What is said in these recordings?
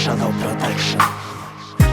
Shadow Production.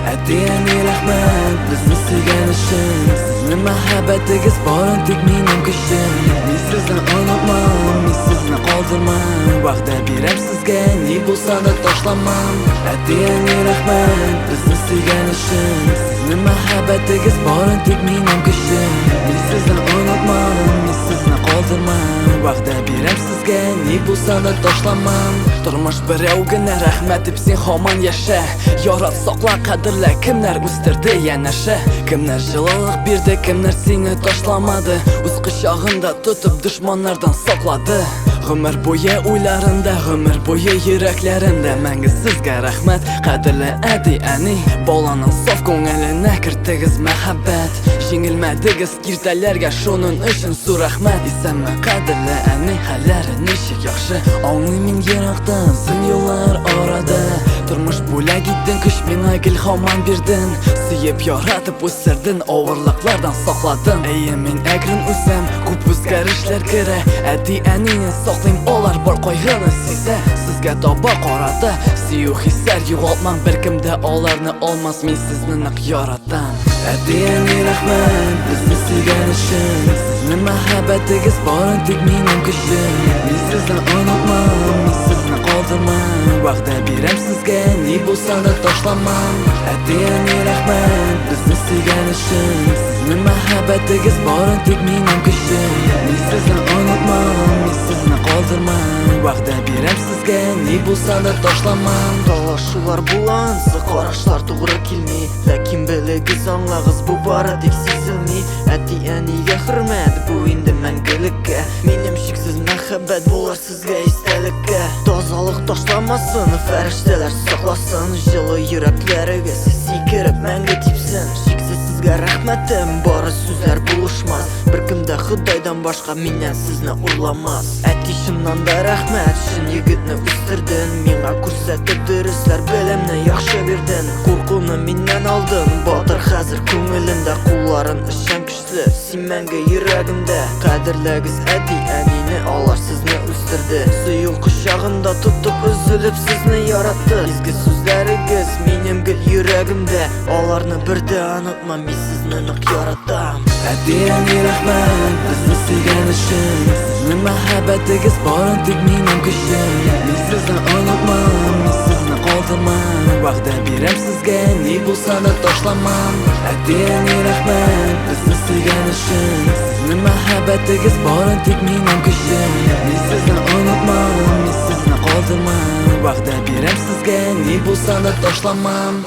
Әти-әни, рәхмәт безне сөйгән өчен. Сезнең мәхәббәтегез барын тик минем көчем. Мин сезне онытмам, мин сезне калдырмам. Вәгъдә бирәм сезгә, ни булса да ташламам. Әти-әни, рәхмәт безне сөйгән өчен. Сезнең мәхәббәтегез барын тик минем көчем. Мин сезне онытмам, мин сезне калдырмам. Вәгъдә бирәм сезгә, ни булса да ташламам. Тормыш берәү генә, рәхмәт дип син һаман яшә. Ярат, сакла, кадерлә, кемнәр үстерде янәшә. Кемнәр җылылык бирде, кемнәр сине ташламады. Үз кочагында тотып дошманнардан саклады. Гомер буе уйларында, гомер буе йөрәкләрендә. Мәңге сезгә рәхмәт, кадерле әти-әни. Баланың саф күңеленә кертегез мәхәббәт. Җиңелмәдегез киртәләргә, шуның өчен зур рәхмәт. Исәнме, кадерле әни, хәлләре ничек яхшы. Аңлыйм мин еракта, озын юллар арада. Тормыш бүләк иттең, көч миңа гел һаман бирдең. Сөеп, яратып үстердең, авырлыклардан сакладың. Әйе, мин әкрен үсәм, күп үзгәрешләр керә. Әти-әнине саклыйм, алар бар кайгыны сизә. Сезгә таба карата сөю хисләр югалтмаң, беркем дә аларны алмас, мин сезне нык яратам. Әти-әни, рәхмәт безне сөйгән өчен. Сезнең мәхәббәтегез барын тик минем көчем. Мин сезне онытмам, мин сезне калдырмам. Вәгъдә бирәм сезгә, ни булса да ташламам. Әти-әни, рәхмәт безне сөйгән өчен. Сезнең мәхәббәтегез барын тик минем көчем. Мин сезне онытмам, мин сезне калдырмам. Вәгъдә бирәм сезгә, ни булса да ташламам. Талашулар була ансы, карашлар тугры килми. Ләкин белегез, аңлагыз, бу бары тик сизелми. Әти-әнигә хөрмәт, бу инде мәңгелеккә. Минем чиксез мәхәббәт булыр сезгә истәлеккә. Тазалык ташламасын, фәрештәләр сакласын. Җылы йөрәкләрегез сикереп мәңге типсен. Чиксез сезгә рәхмәтем, бары сүзләр булышмас. Беркем дә Ходайдан башка миннән сезне урламас. Әти, чыннан да рәхмәт, чын егетне үстердең. Миңа күрсәтеп дөресләр, белемне яхшы бирдең. Куркуны миннән алдың, батыр хәзер күңелендә. Кулларын эшчән көчле, син мәңге йөрәгемдә. Кадерләгез әти-әнине, алар сезне үстерде. Сөю кочагында тотып, өзелеп сезне яратты. Изге сүзләрегез минем гел йөрәгемдә. Аларны бер дә онытмам, мин сезне нык яратам. Әти-әни, рәхмәт безне сөйгән өчен. Сезнең мәхәббәтегез барын тик минем көчем. Мин сезне онытмам, мин сезне калдырмам. Вәгъдә бирәм сезгә, ни булса да ташламам. Әти-әни, рәхмәт безне сөйгән өчен. Сезнең мәхәббәтегез барын тик минем көчем. Мин сезне онытмам, мин сезне калдырмам. Вәгъдә бирәм сезгә, ни булса да ташламам.